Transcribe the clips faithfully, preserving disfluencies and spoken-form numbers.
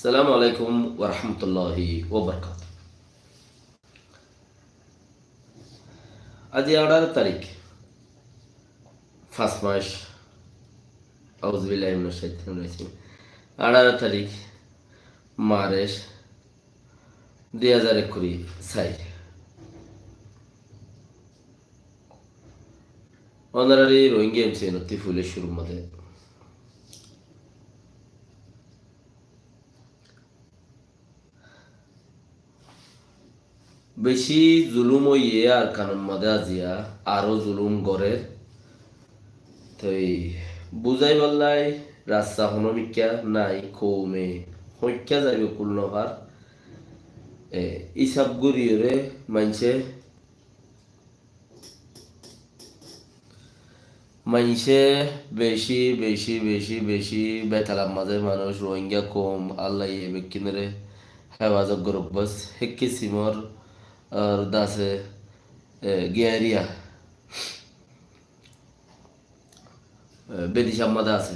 Assalamu alaikum wa rahmatullahi wa barakatuh. Aijja añçáro tarík, fañs mac, auzubillahi minac caitanir rajim, añçáro tarík, March, dui házar ekkuri sair. Ónorare Rohingya M C N ottú fúle cúrur mazé beci zulum óiye Arkanor mazé, aijja aró zulum gorér. Toi buzáibálla rasta honó mikká nái, koume hoikká zaibo kul nofar. E, ísab goríyore maincé, maincé beci, beci, beci, beci betalar mazé manúic, Rohingya koum, Allaye bekkúnore hefazot gorouk bas, hé kisimor ar dase, e, giyariya, e, bedicamma dase.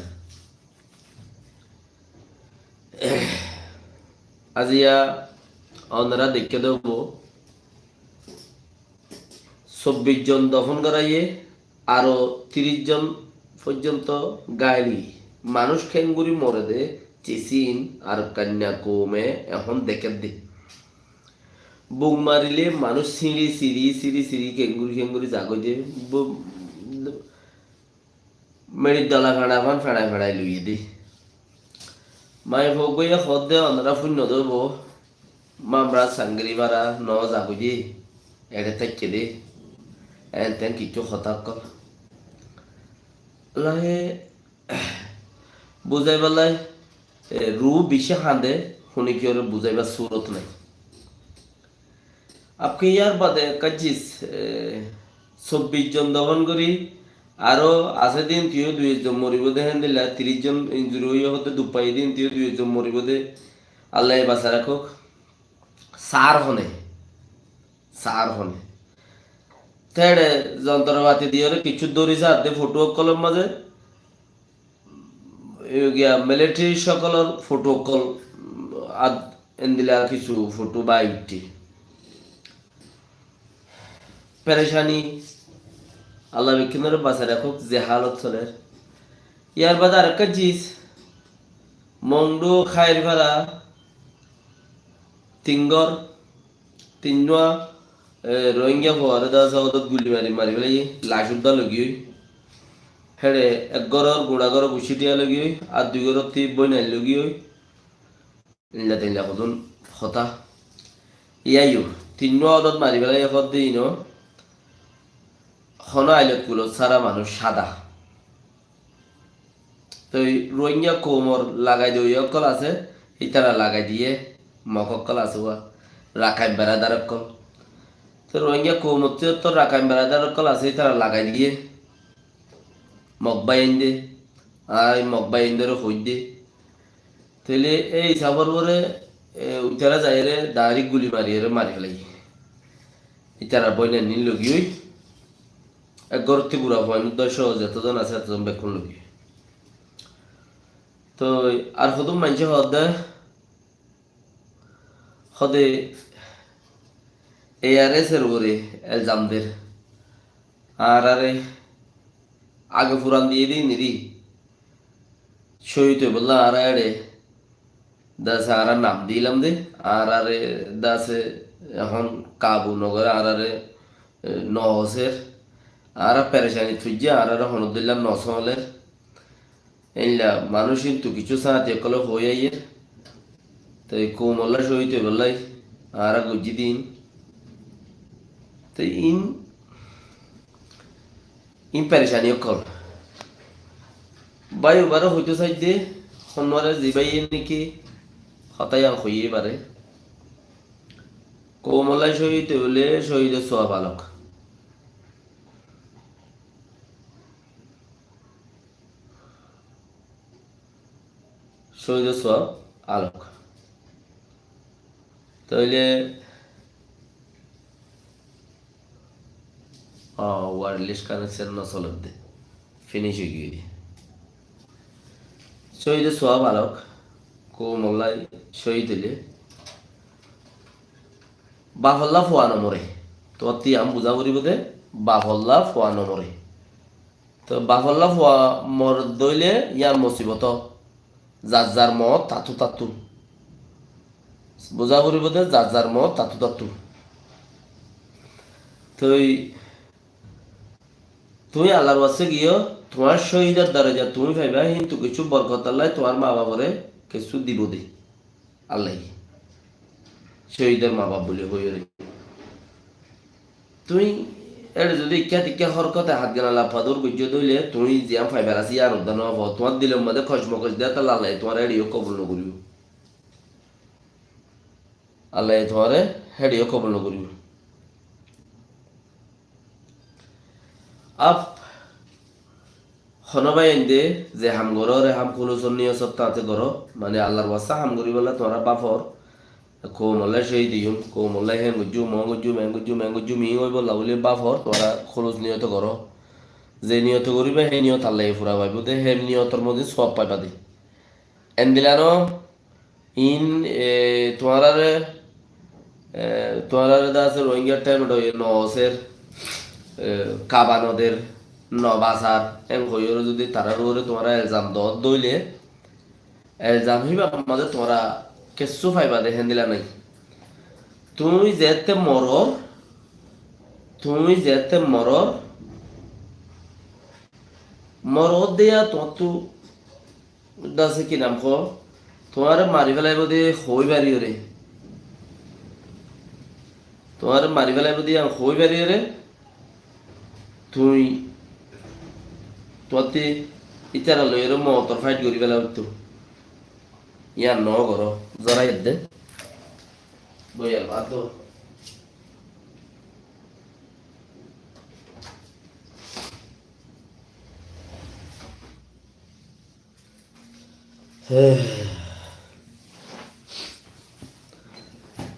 Aijja ónora deikké dé óibo, sobbic zon dofon goráiye, aró tiríc zon foijjonto gail óiye. Manúic keéngori more dé, cisin Arkanna koume ehón dekér dé. Buk marilé manúic siñçi siri, siri, siri, keéngori, keéngori zagói dé. Bu-, meçir dola feñçafán feñçai feñçai loiyé dé. Maiyafua uggúaye hoódde, ónora fúinno dé óibo, Mamra Sangiri Fara no zagói dé, eçé táikke dé. Eén teén kiccú hotá ókkol. Lahe buzáibálla, e, ruú bicí hañdé, honikiyóre buzáibar surot nái. Abke yar bade ekká cis, e, sobbic zon dofon gorí, aró asé dé intiyó dui zon moribó dé, héndilla tiríc zon injuri óiye hoódde, duk faiyé dé intiyó dui zon moribó dé, Allaye basai rakók. Sar hone, sar hone. Te eçé zontorfati diyóre kiccú dóri sar dé fothú ókkolor mazé, e, giya militari ókkolor fothú ókkol, ad-, endilla kissú fothú bái uiththé. Perecani, Allah bekkúnore basai rakók, ze halot soler. Yar bade arekka cis, Mongdu Khairfara, Tingor, Tinnúa, e, Rohingya fuare dase odot guli mari mari félaiye, lac uddá logiyói. Héçe ek góror, guñça góror buccí thiya logiyói, ar dui góror tí bóinain logiyói. Inla tinla hodún hotá. Yaiyo, tinnúa odot mari félaiye hoódde ino, honó ailot kulot sára manúic sáda. Toi Rohingya koumor lagai diyé ókkol asé, ítara lagai diyé, Mog ókkol asé uá, Rakain beradar ókkol. Toi Rohingya koumottú Rakain beradar ókkol asé, ítara lagai diyé, Mog báiyain dé, añí Mog báiyain dóre hoóidde. Tóile éi hísabor uore, e, uitará zaiyóre daári guli mariyóre mari félaiye. Ítarar bóinainnín logiyói, ek górottu bura fuain uddá sóo zetózon asé, etózon bekkún logiyói. Toi ar hodún maincé hoódde, hóde A R S or uore elzam der. Añáráre age furan diyé dé niri. Cóhid óibolla añára eçe dase añára nam dilam dé, añáráre dase ehón kabu no goré, añáráre, e, no hosér, añára perecanit foijjé, añáráre honódilla no sóoler. Éilla manúic kintu kissú sáñti ókkole hoói aiyér. Toi koumolla cóhid óibolla añára goijjí dé ín. Toi ín Ín perecani ókkol. Bái, ubare hoitó saidde, honnuare zibáye niki hotá yián hoiyé ibare. Koumolla cóhid óile cóhidor suwab alok. Cóhidor suwab alok. Tóile, o, wireless connection no soler de. Finish ói giyói de. Cóhidor suwab alok. koumolla cóhid óile, bafolla fua no more. Tuáñtti yián buzá foribó de, bafolla fua no more. Toi bafolla fua mor dóile yián mosibot. Zar zar moot tattú tattú. Buzá foribó de, zar zar moot tattú tattú. Toi tuñí Allar waste giyó, tuáñr cóhidor daraja tuñí faiba, kintu kessú borkotolla tuáñr ma bafore kessú dibó de. Allaye cóhidor ma baf buli hoiyóre. Tuñí ére zodi ikká tikká horkote hátgana lafadur goijjó dóile, tuñí ziyán faibar asé yián uddá no fo. Tuáñr dilor mazé kocmokoc de táile Allaye tuáñre héçe yó kobul no goribó. Allaye tuáñre héçe yó kobul no goribó. Ab, hono báiyain de ze ham goró, ore ham húlusor niyot or sáte goró, mane Allar waste ham goríbolla tuáñra bafor, koumolla cóhid óiyum, koumolla hen goijjum, mon goijjum, en goijjum, en goijjum, iín óibolla buli bafor, tuáñra húlus niyot e goró. Ze niyot e goríba, hé niyot Allaye fura faibó de, hé niyotor modin suab faiba de. Endilla no, iín, e, tuáñrare, e, tuáñrare de asé Rohingya thaim ot no ser, e, kaba no der, no basar, en hoiyóre zodi tarar uore tuáñra elzam do dóile, elzam híbar mazé tuáñra kessú faiba de héndilla nai. Tuñí zeétte moror, tuñí zeétte moror, moror de yá tuáñttu Dase ki nam hoó? Tuáñre mari félaibo de hoói bariyóre. Tuáñre mari félaibo de yían hoói bariyóre. Tui, tuáñtti ítara loiyóre mootor fáith gorí féla óitto. Yían noó goró. Zorai edde. Boiyal bad do.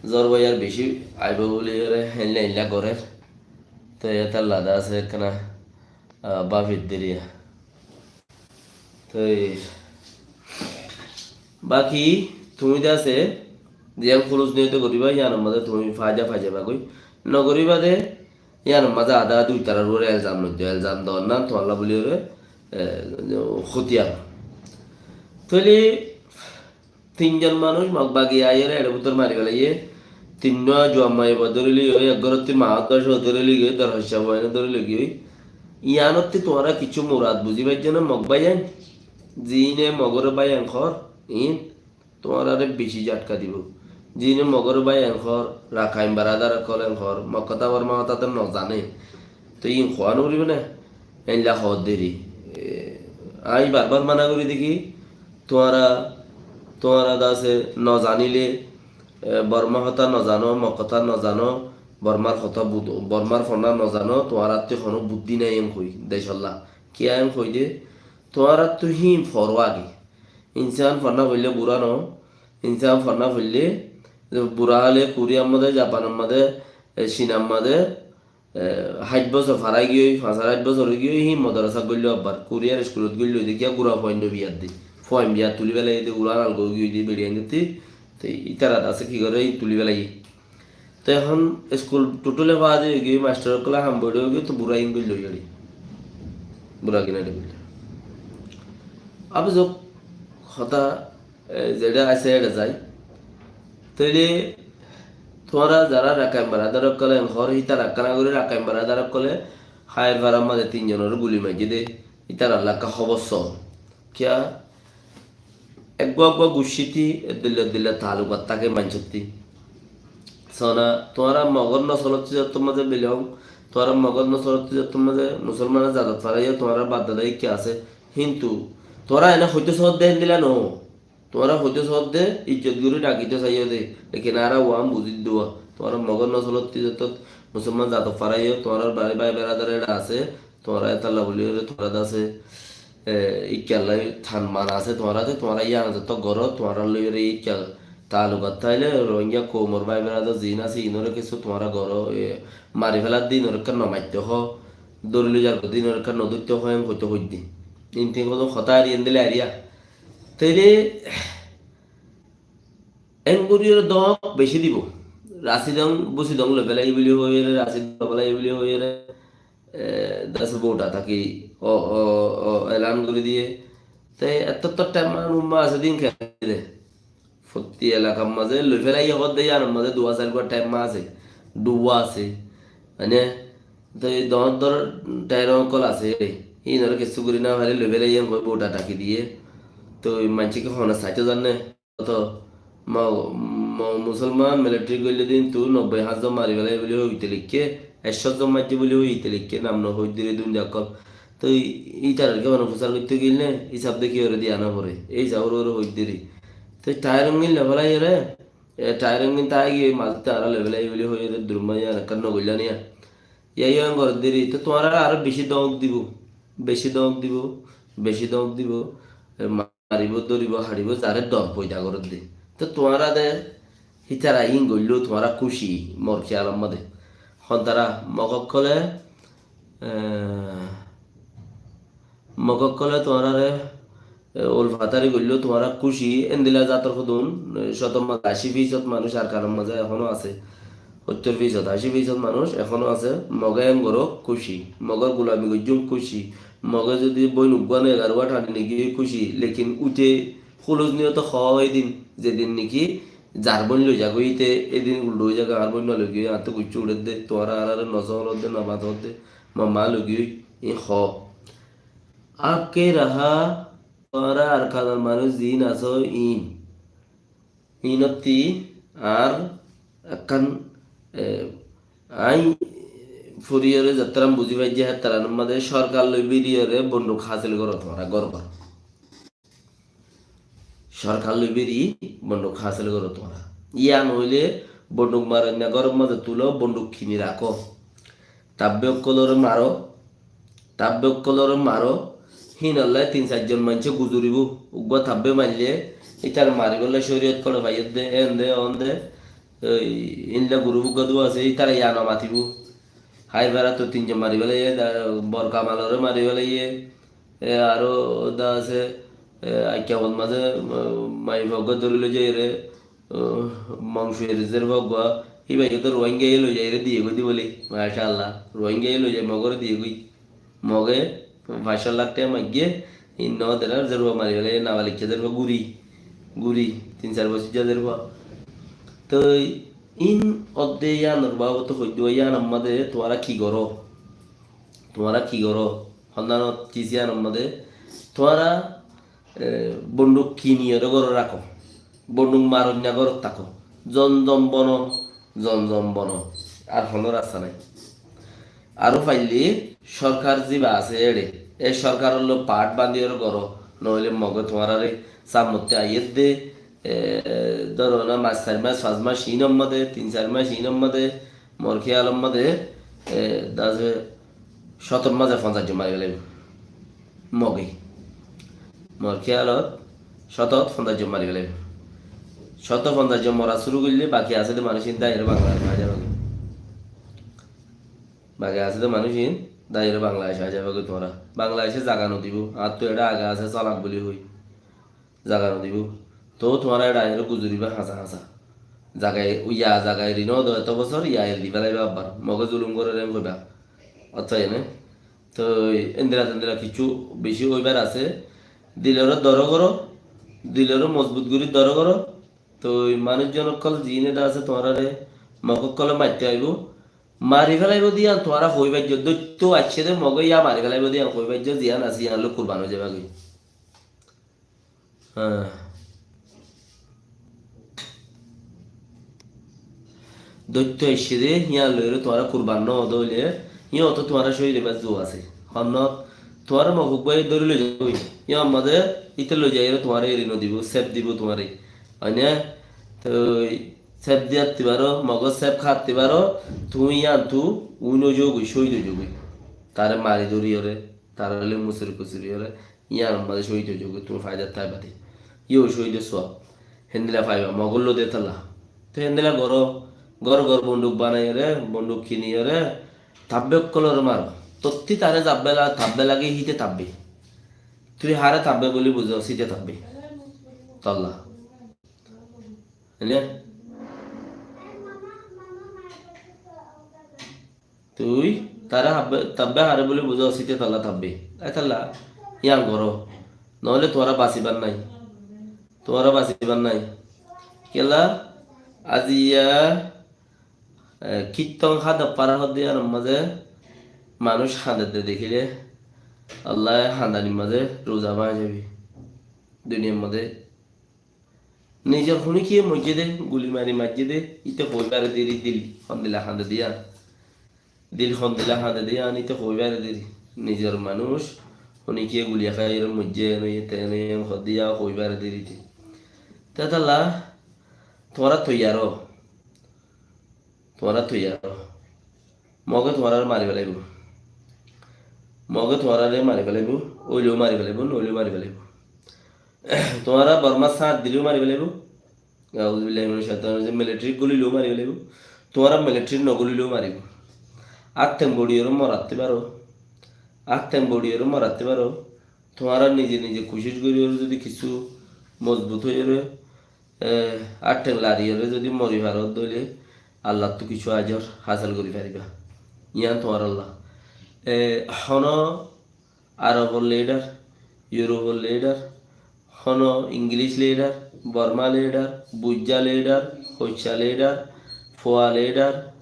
Zor boi ar beci aibo buli ore héilla héilla gorer. Toi etar lada ase ekkena, ah, bafir deriya. Toi baki tumi de ase, ziyan hulus niyote goriba, yiyanor maze tumi faida fai zaiba goi. No goriba de, Yián mazé adá adí itarar uore elzam loiddo, elzam doonnan tuáñlla buli ore, e, hótiyar. Tóile tin zon manúic Mog bagi aiyóre eçe bútore mari félaiye, tinnúa juan maiyafuwa dóri loigiyói, ek gorottí maa dócua dóri loigiyói, dor hoicca fuain dóri loigiyói. Yiánottí tuáñra kissú murad buzí faijjó né Mog báiyain? Ziíne Mogore báiyain hoór, iín tuáñrare beci jhatka dibo. Ziíne Mogor báiyain hoór, Rakhain baradar ókkol en hoór, Mog hotá Borma hotá to nozané. Toi iín hoó no foribó né? Éilla hoódde ri. E, añí barbar mana gorí dé ki, tuáñra, tuáñra de asé nozanilé, e, Borma hotá nozano, Mog hotá nozano, Bormar hotá bud-, Bormar fonná nozano, tuáñrattú honó buddí nái en hoi, decólla. Kiyá en hoi dé? Tuáñrattú híin foró age. Insán fonná foillé burá no, insán fonná foillé, burá óile Koriar mazé, Japanor mazé, e, Cinar mazé, e, háit bosór farai giyói, fañs ar háit bosór ói giyói, hí modorasát goilló abbar, Koriar iskulot goilló de, kiyá gura fuain biyar de, fuain biyar tuli félaiye de, gura nalgó ói giyói de, beçi aindótti, te ítara asé ki goré, tuli félaiye. Te ehón iskul tutule fade ói giyói, mastor ókkole ham boçe ói giyói, to bura ingoi loi ari. Bura gina de bille. Abe zok hotá, e, zeçe asé eçe zai. Tóile tuáñra zara Rakhain baradar ókkole en hoór, hítara ekkán gori Rakhain baradar ókkole Hair farar mazé tin zonore guli maijjé de, hítara lakka hóbor só. Kiyá? Eggúa eggúa guccíti eddoilla eddoilla taalukat táke maincótti. Sóna, tuáñra Mogor nosolottí zottór mazé belong, tuáñra Mogor nosolottí zottór mazé Musolmanor zadot faraiyó, tuáñra bafdada ikká asé. Kintu tuáñra ene hoitó sódde endilla no. Tuáñra hoitó sódde ijjot gorí dhakitó saiyó de. Lekin añára uán buzídde uá. Tuáñra Mogor nosolottí zottót Musolman zadot faraiyó, tuáñrar bari bái beradar eçe asé. Tuáñra étalla buli óre tuáñra de asé, e, íkkalla than man asé tuáñra de, tuáñra yían zeto goró, tuáñra loi óre íkka taalukat táile Rohingya koumor bái beradar ziín asé, iínore kessú tuáñra goró, e, mari félar de iínore ekká no maitto hoó, dóri loi zargói de iínore ekká no dóitto hoó, en hoitó hoidde. Iín tin hotá, hotá ari endilla ariya. Tóile Engorí ore dóñk bicí dibou. Rasi dóñk, busi dóñk loi félaiye buli hoiyóre, rasi dóñk loi félaiye buli hoiyóre, e, dase bouta táki, o, o, o, elan gorí diye. Te ettótto thaim manúic asé din kene de. Fottí elakar mazé loi félaiye hoódde, yíanor mazé duwá sairgua thaim asé, duwá asé. Mane, te dóñr dóñr thaim ókkol asé, híinore kessú gorí no fari loi félaiye hoi bouta táki diye. Te maincé ki hone saito zane? Oto mo-, mo-, musolman militari goille din tu nobboi háñt zon mari félaiye buli hoite likké, ekcó zon maijje buli hoite likké, nam no hoiddiri dun de ókkol. Toi ítarar ki mane fusar goitte gile ne, hísab de ki ore diya no fore, ei hísab ore ore hoiddiri. Toi thair engin loi félaiye re, e, thair engin thair giyé mazé tara loi félaiye buli hoiye re, durumma iyan ekkan no goilla niya. Iya iyan goreddiri, to tuáñrare aró beci dóñk dibo, beci dóñk dibo, beci dóñk dibo. E, maribó, dóribo, haçibó, zare dor foida goredde. To tuáñra de, hítara iín goilló tuáñra kúci, mor kiyalor mazé. Hon tara, Mog ókkole, e, Mog ókkole tuáñrare, e, ulfatari goilló tuáñra kúci, endilla zator hodún, e, cótor mazé ací fisót manúic Arkanor mazé ehóno asé. Óttor fisót, ací fisót manúic ehóno asé, Moge en goró kúci, Mogor gulami goijjúm kúci, Moge zodi bóin uggúa no egaruwá thani nigiyói kúci, lekin uite húlus niyote hoó édin, zedin niki zar bóin loi zagói íte, édin uldha ói zagói, añár bóin no loigiyói, añáttu guccú uçédde, tuáñra añáre no sóorodde, no matódde, ma ma loigiyói, iín hoó. Akke raha, tuáñra Arkanor manúic ziín asó iín. Iínottí añár ekkán, e, añí foriyóre zettarán buzí faijjí, hettaránor mazé sorkar loi biriyóre bonduk hásil goró tuáñra, gór gór. Sorkar loi biri bonduk hásil goró tuáñra. Yían óile bonduk maroinna góror mazé tuló, bonduk kini rakó. Tabbe ókkolore maro, tabbe ókkolore maro, híinolla tin sair zon maincé guzuribó, uggúa tabbe maille, ítare maribólla córiyot kore faiyédde, éen de, óon de, ei, ílla gurup uggúa dua asé, ítare yían no matibó. Háir ferattú tin zon mari félaiye, da-, Bor Kamalore mari félaiye, e, aró da asé, e, Aikka Botmace, e, maiyafuwa uggúa dóri loi zaiyóre, e, Mongcuyeri zerfua uggúa, íba yó to Ruáingaye loi zaiyóre diyegói de bóli, macállah, Ruáingaye loi zai Mogore diyegói. Moge fañs cót lak thaka maigge, ín no der ar zerfua mari félaiye, nabalikka zerfua guri, guri, tin sair bosóijja zerfua. Toi ín odde yíanor babote hoiddúa yían ammáde tuáñra ki goró? Tuáñra ki goró? Honnánot ki siyán ammáde? Tuáñra, e, bonduk kiniyóre górot rakó. Bonduk maroinna górot táko. Zon zon bono, zon zon bono. Ar honó rasta nái. Aró faille sorkar ziba asé éçe, e sorkaror loi path bandiyóre goró, noóile Moge tuáñrare sammotte aiyédde, e, dóro na, mac sair mac, fañs mac iín ammáde, tin sair mac iín ammáde, mor kiyal ammáde, e, dase cótor mazé fonzaic zon mari félaibo. Moge. Mor kiyalot cótot fonzaic zon mari félaibo. Cótot fonzaic zon mora cúru goille baki asé de manúic ín daiyóre Bangladec aái zaibói. Baki asé de manúic ín daiyóre Bangladec aái zaibói tuáñra. Bangladece zaga no dibó. Añáttu eçé age asé, salak buli hoi. Zaga no dibó. Tou tuáñra eçé aiyóre guzuribá hañsa hañsa. Zaga e-, ya zaga eri no do eto bosór, ya eri di félaiba abbar. Moge zulum gorer en hoiba. Otto ene. Toi endilla tendilla kissú beci óibar asé. Dilore dóro goró, dilore mozbut gorí dóro goró. Toi manúic zon ókkol ziín ede asé tuáñrare Mog ókkole maitto aibó. Mari félaibo de yían tuáñra hoi faijjó, doitto aiccé de Moge yá mari félaibo de yían hoi faijjó, ziyán asé yían loi kurban ói zaibá goi. Há. Doitto aiccé de, yían loiyóre tuáñra kurban no óo de óile, yían otto tuáñra cóhid óibar zuwa asé. Honnót, tuáñra Mog uggúaye dóri loi zaibói. Yían mazé íte loi zaiyóre tuáñre eri no dibó, sep dibó tuáñre. Óine? Toi sep diyat tibaró, Mogor sep kát tibaró, tuñí yíantu uin ói zogói, cóhid ói zogói. Tare mari dóriyóre, tare loi musuri kusuri óre, yíanor mazé cóhid ói zogói, tuñí faidat táiba de. Yío cóhidor suwab. Héndilla faiba, Mogor loi de tolla. Te héndilla goró, gór gór bonduk banaiyóre, bonduk kiniyóre, tabbe ókkolore maro. Tottí tare tabbe la-, tabbe lage híte tabbe. Tui hare tabbe buli buzós, híte tabbe. Tolla. Tui tará tabbe, tabbe haré buli buzó, site talla tabbe. Etalla yián goró. Noóile tuáñra basibar nái. Tuáñra basibar nái. Kiyólla aziya, e, kitton hádaf fara hoddé yiánor mazé manúic hañdedde dekíle, Allaye hañdanir mazé ruza báñgi zaibi. Duniyar mazé nizor honikiye moijjé dé, guli mari maijjé dé, íte hoi fare dé ri dil hondilla hañde dé yián. Dil hondilla hañde dé yián íte hoi fare dé ri. Nizor manúic honikiye guli hái ere moijjé, ene óiye, te ene óiye, hoddilla hoi fare dé ri íte. Tetalla tuáñra toiyar ó. Tuáñra toiyar ó. Moge tuáñrare mari felaibó. Moge tuáñrare mari felaibó. Óileyo mari felaibó, noóileyo mari felaibó. Tuáñra Bormar sáñt dileyo mari felaibó. Auzubillahi minash shaitanir rajim. Militari gulileyo mari felaibó. Tuáñra militari no gulileyo maribó. Át teng boçiyore moratte faro. Át teng boçiyore moratte faro. Tuáñra nize nize kucíc goríyore zodi kissú mozbut óiyore, e, át teng lariyore zodi mori faro dóile Allattú kissú ajor hásil gorí faribá. Yián tuáñralla. E, hono Arobor lidar, Yurobor lidar, hono Ingilic lidar, Borma lidar, Bujja lidar, Hoicca lidar, Fua lidar,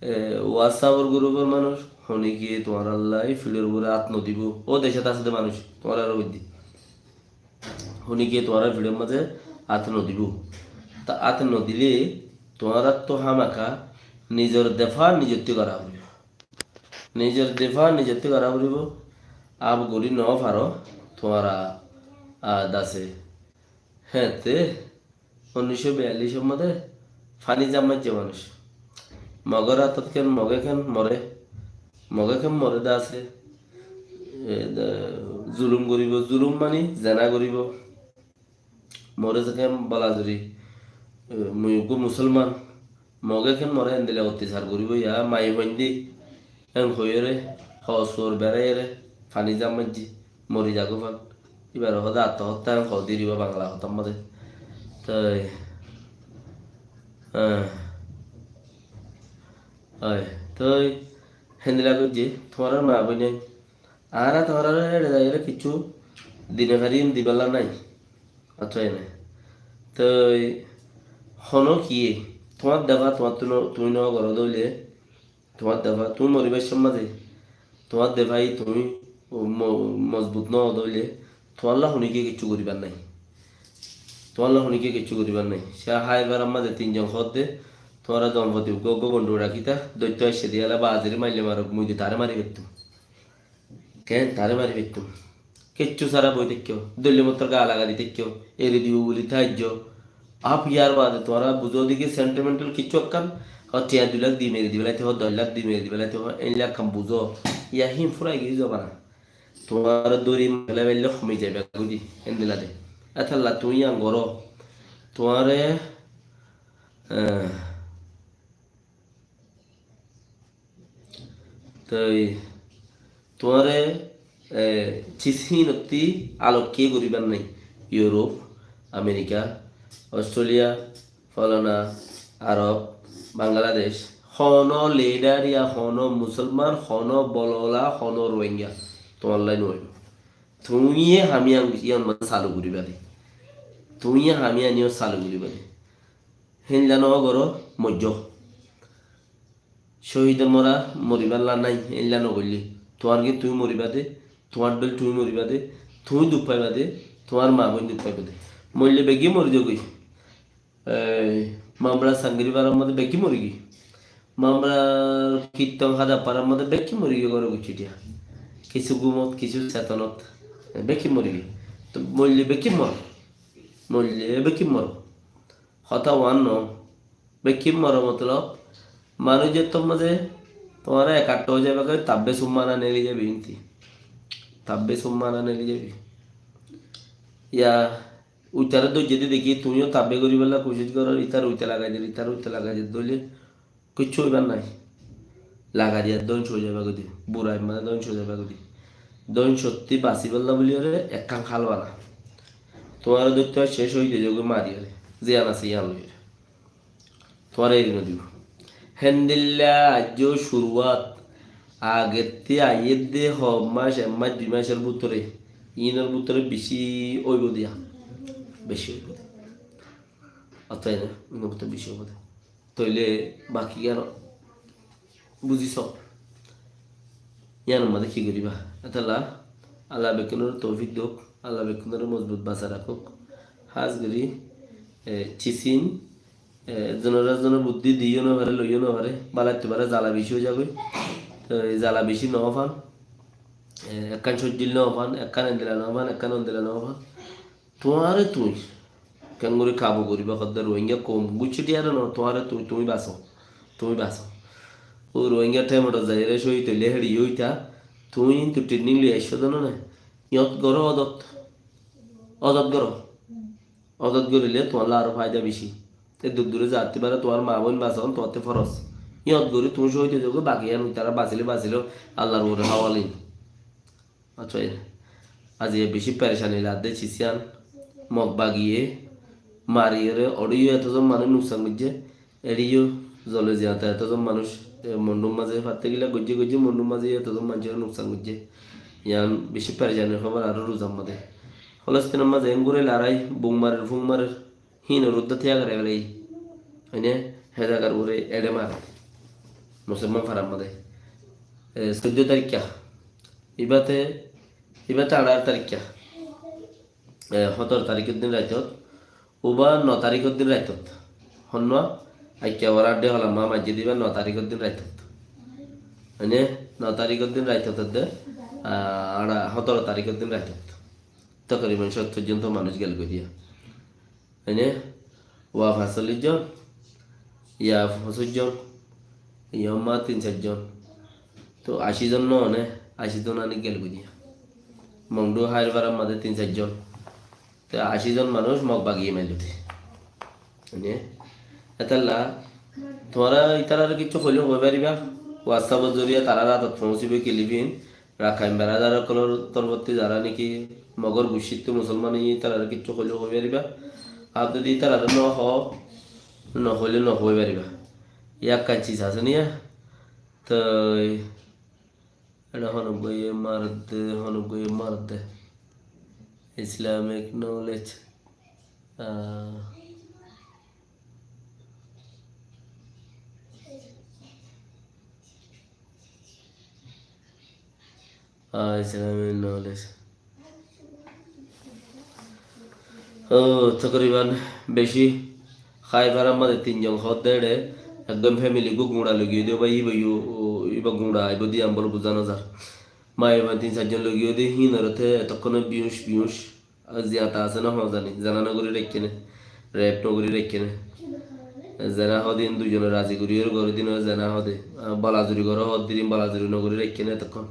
e, WhatsApp-or gurupor manúic, honikiye tuáñrallai fiçor uore át nodibó. Ó decót asé dé manúic, tuáñrar uore dí. Honikiye tuáñrar fiçor mazé át nodibó. Ta át nodile tuáñrattú hámaka nizor defa nizottí gora foribó. Nizor defa nizottí gora foribó. Ab gorí no faro, tuáñra, a, dase. Héñtte unnúic cót biyallicor modé faní zam maijjé manúic. Mogor átot ken, Moge ken more. Moge ken more dase. E, de, zulum goríbo, zulum mani zena goríbo. More ze ken bola zuri, e, mui uggwá musolman. Moge ken more endilla ottasar goríbo, ya maiya fuaindí. Héen hoiyóre, hoo suor beraiyóre, faní zam maijjé, mori zagói fán. Íbare hoó de attohottá, héen hoó de íba Bangla hotár modé. Toi, ah, ói, toi, héndilla goijjé, tuáñrar maa boin ain. Añára tuáñrare eçe zaiyóre kissú di no farim, dibálla nái. Ató ene. Toi, hono kiyé, tuáñr defa tuáñttú no, tuñí no goró dóile, tuáñr defa, tuñí moribar somot de, tuáñr defai tuñí mo-, mozbut no ó dóile, tuáñlla honikiye kissú goríbar nái. Tuáñlla honikiye kissú goríbar nái. Cá háibar mazé tin zon hoó de, tuáñra dompoti uggwá uggwá gondu rakíta, doitto aiccé de yala bazari maille marok, mui de taré mari fettum. Ken taré mari fettum. Kessú sára boi táikko, dóilla mottor gaa lagai di táikko, eri dibo buli táijjo. Ab yar bade tuáñra buzó de ki sentimental kessú ekkán, hoó tiañ dui lak di meri diba laite, hoó doc lak di meri diba laite, hoó ein lak ekkán buzó. Yá hín furai giyé zobana. Tuáñre dóri mari felaibálla homi zaiba goi de, héndilla de. Étalla tuñí yián goró. Tuáñre, eh, Toi tuáñre, e, cis hínottí alok kiyé goríbar nái. Yurop, Amerika, Ostréliya, folana, Arob, Bangladec, hono lidar ya hono musolman, hono bolola, hono Rohingya, tuáñllai no óibo. Tuñí ye ham yián, yián mazé salu goríba de. Tuñí ye ham yián, yián salu goríba de. Héndilla no goró, moijjó. Cóhidor mora moribálla nái, éilla nogoillé. Tuáñr gín tuñí moribá de, tuáñr dóil tuñí moribá de, tuñí duk faibá de, tuáñr maa boin duk faibá de. Moille beggín mori zagói. Ei, Mamra Sangiri farar modé beggín mori giyé. Mamrar Kitton Hada farar modé beggín mori giyé, góre guccí diya. Kissú gumot, kissú setonot, e, beggín mori giyé. Toi moille beggín mor. Moille beggín mor. Hotá uán no. Beggín moro motolob, manúic zettór mazé tuáñra ekattó ói zaiba goi, tabbe summa na neli zaibi inti. Tabbe summa na neli zaibi. Yá, uitaré dóijje de dekí, tuñíyo tabbe goríballa kucíc goró, itar uite lagai der, itar uite lagai der, dóile kiccú óibar nái. Lagai diyar dónco ói zaiba goi de, burai mazé dónco ói zaiba goi de. Dóncottí basibálla buliyóre ekkán hál bana. Tuáñre dóitto aiccé, cóhid ói zagói mariyóre, ziyán asé yían loiyóre. Tuáñre eri no dibo. Héndilla aijjó curuwat, agettí aiyédde hoó mac, ek mac, dui macor bútore, iínor bútore bicí óibo diya. Bicí óibo diya. Ótoi na, iínor bútore bicí óibo diya. Tóile baki gán buzí só. Yíanor mazé ki goríba? Etolla Allah bekkúnore toufik douk, Allah bekkúnore mozbut basai rakók. Hás gorí, e, cisín, e, ekzonore ekzone buddí diyó no fare, loiyó no fare, bálaittu bála zala bicí ói zagói. Toi zala bicí no fán, e, ekkán sóijjil no fán, ekkán endilla no fán, ekkán ondilla no fán. Tuáñre tuñí keéngorí kabu goríba hoddé Rohingya koum, buijjó dé, iyáre no, tuáñre tuñí, tuñí basó, tuñí basó. Ó Rohingya thaimot zaiyóre cóhid óile héçe yó óita, tuñí kintu training loi aiccó dé no né, yót goró odot, odot goró, odot goríle tuáñlla aró faida bicí. Te dur dure zattí fare tuáñr maa boin basón tuáñtte foros. Yót gorí tuñí cóhid ói zagói, baki yían tará basíle basíle Allar uore hawalin. Aijja bicí perecani ladde cisían, Mog bagiye mariyóre, oçé yó etozon manúic nuksan goijjé, eçé yó zole ziyata etozon manúic, e, Mondhúr mazé fatte gila goijjé goijjé, Mondhúr mazé yó etozon manúicoré nuksan goijjé. Yián bicí perecanir hóbor aró Ruzar mazé. Folostinor mazé enguri lorai, bum marer, fung marer, híinor uddá tiya goré félaiye. Óine hé zagar uore eçé mare. Musolman farar mazé. E, soiddó tarikka. Ibáte, ibáte añçáro tarikka. E, hótoro tarikor din raitot. Uba no tarikor din raitot. Honnúa, aikka uore adde holam ma maijjé de ibá no tarikor din raitot. Óine no tarikor din raitot de, a, añçá-, hótoro tarikor din raitot. Tokriban sóttor zon to manúic gel goi diya. Óine, waf asólic zon, yaf asólic zon, yomma tin sair zon. To aci zon no óne, aci zon ani gel goi diya. Mondhú háir farar mazé tin sair zon. To aci zon manúic Mog bagiye maillo de. Óine, etolla, tuáñra itarare kiccú hoile hoi fariba, WhatsApp or zoriya tarar atot foóñsibo clip ín, Rakhain beradar ókkolor torfótti zará niki Mogor guccittú musolman óiye, ítarare kiccú hoile hoi fariba. Ar zodi ítarare no ho, no hoile no hoi fariba. Ekkán ciz asé niya? Toi, eçé honó goye maredde, honó goye maredde. Islamic knowledge. Ah. Ah, Islamic knowledge. Ó, tokriban beci háir farar mazé tin zon hoódde eçé, ekdom family gú guñça loi giyé de, ó bái, ibá yó, ó, ibá guñça aibó de, yián bole buzá no zar. Maiyafuain tin sair zon loi giyé de, híinore te etokkone biyuc, biyuc. Ar ziyata asé no hoó zani, zena no gorí raikké né, rep no gorí raikké né. Zena hoó de ín duizone razi gorí ar gorí dine zena hoó de. Ar balazuri goró hoó de ín balazuri no gorí raikké né etokkon.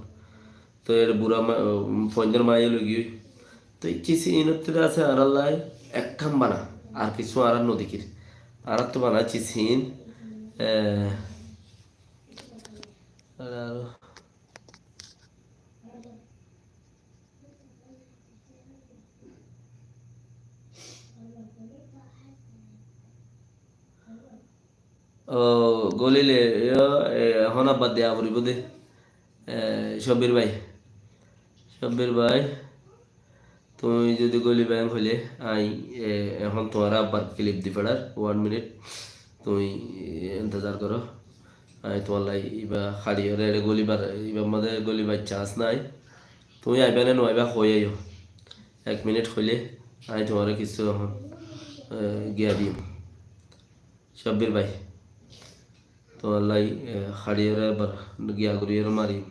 Toi er bura ma-, fuaindor maiya loi giyói. Toi kicí ínottú asé añárar lai ekkán bana, ar kicí añára no dekír. Añárattú bana kicí ín, e, ar, ar, Ó, golile, yó, e, ehón abbar deya foribó de. E, Sabbir bái. Sabbir bái, tuñí zodi goliba hoile, añí, e, ehón tuáñre abbar clip di feçar, one minute. Tuñí, e, intezar goró. Añí tuáñlla ibá haçiyóre eçé golibar, ibár mazé golibar chance nái. Tuñí aibá né no aibá hoi aiyó. Ek minit hoilé añí tuáñre kissú ehón, e, giya diyum. Sabbir bái, tuáñlla, e, haçiyóre ebar giya goríyore marim.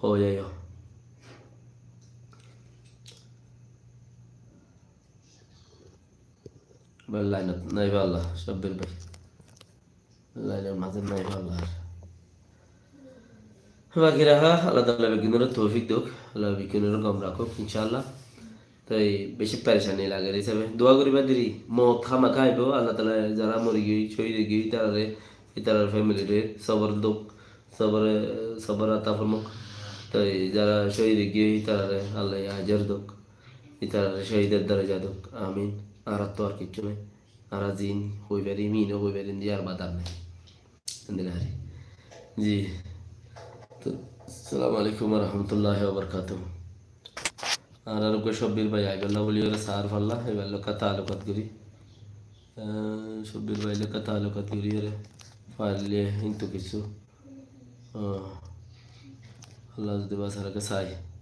Hoi aiyó. Ebar lainot nái balla, Sabbir bái. Lainor mazé nái balla. Baki raha, Allah taala beggúnore toufik douk, Allah beggúnore gom rakók, incállah. Toi beci perecani lager hísabe dua goriba deri, mout hámaka aibó, Allah taala zara mori giyói, cóhid ói giyói, ítarare, ítarar family re sobor douk, sobore, sobor ata formok. Toi zara cóhid ói giyói, ítarare Allah ye ajar douk, ítarare cóhidor daraja douk. Amin. Añárattú ar kiccú nái. Añára ziín hoi farim, iín ó hoi farim de, ar bade ar nái. Endilla ar ki. Ji. Tó, assalamu alaikum wa rahmatullahi wa barakatuhu. Añárar uggwá Shobbir bái aibálla buli ore saár falla, ibár lói taallukat gorí. Ah, Shobbir bái lói taallukat gorí ore faille híntu kissú. Ah, Allah zodi basai raké sai.